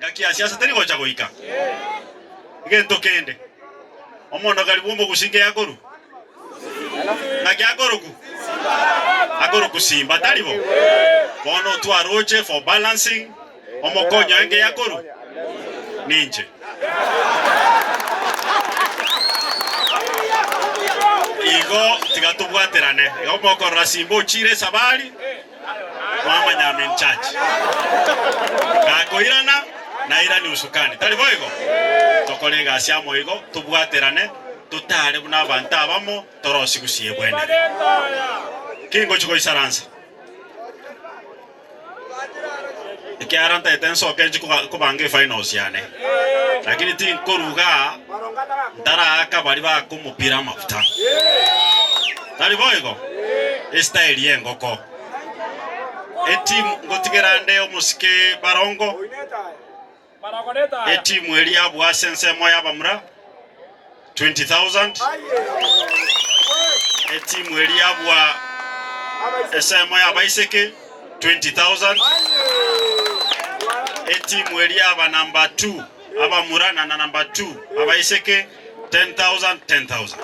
Engaki ya siasa teri gocha goika. Egento kende, omondogari bw'omogusi nki akorwa? Ng'aki akoroku? Akoroku simba, tari bo? Bono twaroche for balancing, omokonyi oye nki akorwa? Ninche. Igo tiga tobwaterane. Igo mokorora simba ochire esabari, Mwamanya I'm in charge. Gakoirana, nairanie usukani. Tari boigo? Tokore egasi amo igo, tobwaterane, totare buna abanto abamo, torosie gusii ebwenere. Ki ngochia goisaransa? Ekiagera ntaete nsoke nchie koba- kobanga efinals yane. Lakini tinkoruga aa, ntaraaka baria bakomopira amafuta. Tari boigo? Estyle y'engoko. Etimu ngotigera nde omosike barongo, etimu eria abwo ase ensemo y'abamura 20,000, etimu eria abwo ensemo y'abaiseke 20,000, etimu eria aba number 2 abamura na na number 2 abaiseke 10,000 10,000.